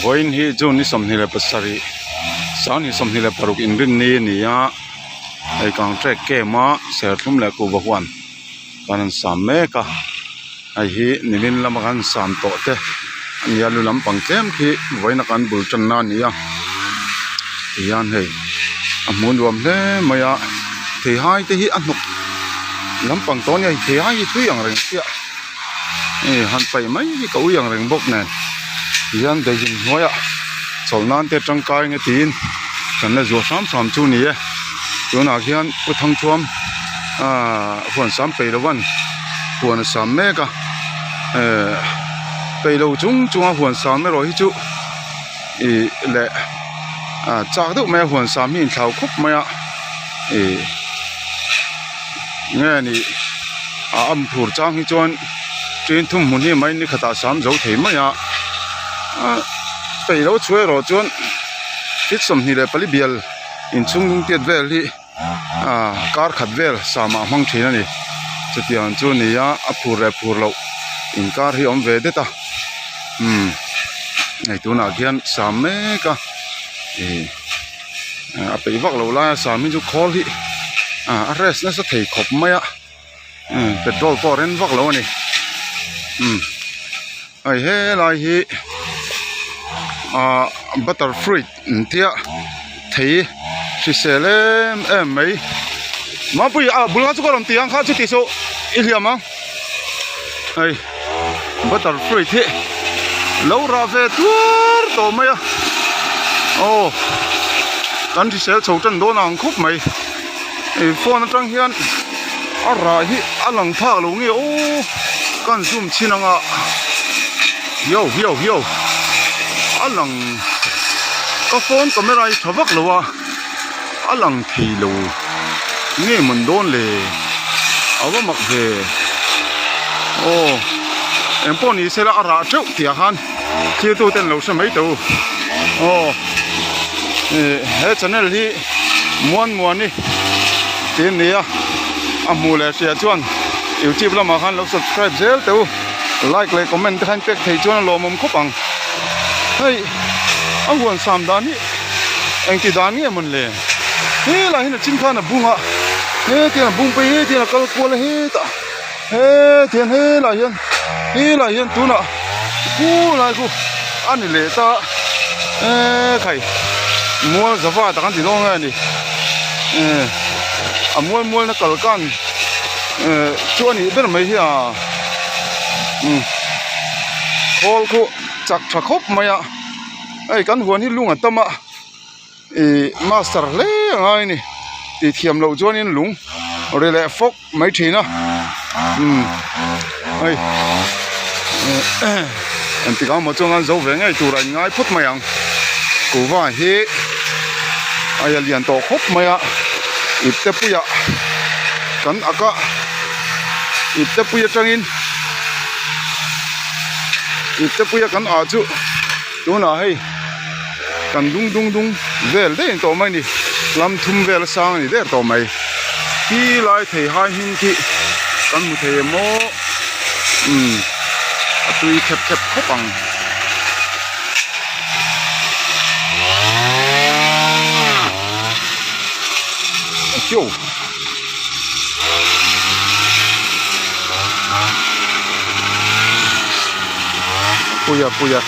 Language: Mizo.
Vawiin hi June ni 27 2026 inrinni a ni a hei kangtrek camp a serthlum leh kuhva huan kan han sam mek a hei hi nimin lama kan sam tawh te a ni a lu lampang tlem khi vawiin a kan bul tanna a ni a tihian hei a hmuh nuam hle mai a theihai te hi a hnawk lampang tawh a nia theihai hi tui ang reng chiah. Hei han paih mai hi ka ui ang reng bawk nen tihian daihlim hnuaiah chawlh nan te tangkai nge tiin kan la zuah hram hram chu ni e tunah khian pu thangthuam ahh huan sam peih lo an huan a sam mek a ehh peih lo chung chung a huan sam erawh hi chu ih leh ah chak deuh mai a huan sam hi inthlau khawp mai a ih. Nge ni a am phur chang hi chuan train thum hmun hi mai ni khatah sam zo thei mai a ah peih lo chhuai erawh chuan feet 24 bial inchhung hnung tiat vel hi ah kar khat vel sam ah a hmang thin a ni chutiang chu a ni a a phur leh phur loh inkar hi a awm ve det a umm hei tunah khian sam mek a ih. A peih vak loh laia sam hi chu khawl hi ah a rest nasa thei khawp mai a umm petrol pawh a ren vak lo a ni umm hei helai hi ah butter fruit an tia thei hrisel em em mai mapui ah bul kha chu ka rawn ti ang kha chuti chu i hliam ang hei butter fruit hi lo rah ve tuar tawh mai a aw kan hrisel chho tan dawn ang khawp mai ih phone atang hian a rah hi a lang phak lo nge aw ka han zoom chhin ang a yo yo yo a lang ka phone camera hi tha vak lo a. A lang thei lo nge mawn dawn le a va mak ve aw eng pawh ni sela a rah teuh tih ah khan thil tu ten lo hre mai teh u aw ih he channel hi muan muani tih a ni a a hmuh leh hria chuan youtube lamah khan lo subscribe zel teh u like leh comment te khan pek thei chuan a lawmawm khawp ang hei a huan sam dan hi. Engti dan nge mawn le? Helai hian a chin khan a bung a, hetiang a bung phei hetiang a kal kual a hetah hetiang helai hian helai hian tunah khulai khu a ni leh ta eee khai mual zava tak an ti dawn nge a ni eee a mual mual na kal kan eee chu a nih ber mai hi a umm khawl khu chak tha khawp mai a. Hei kan huan hi lung a tam a ih master hle a ngai a ni tih thiam loh chuanin lung ri leh fawk mai thin a umm hei engtik ang maw chuan zo ve ngei tur a in ngai phawt mai ang kuhva hi a lian tawh khawp mai a ipte puiah kan ak a ipte pui atangin ipte puia kan ah chu tunah hei kan dung dung dung vel daih tawh mai a ni lam thum vel a sang a ni der tawh mai khi lai thei hai hming khi kan hmu thei em aw umm a tui khep khep khawp ang. Puia puia.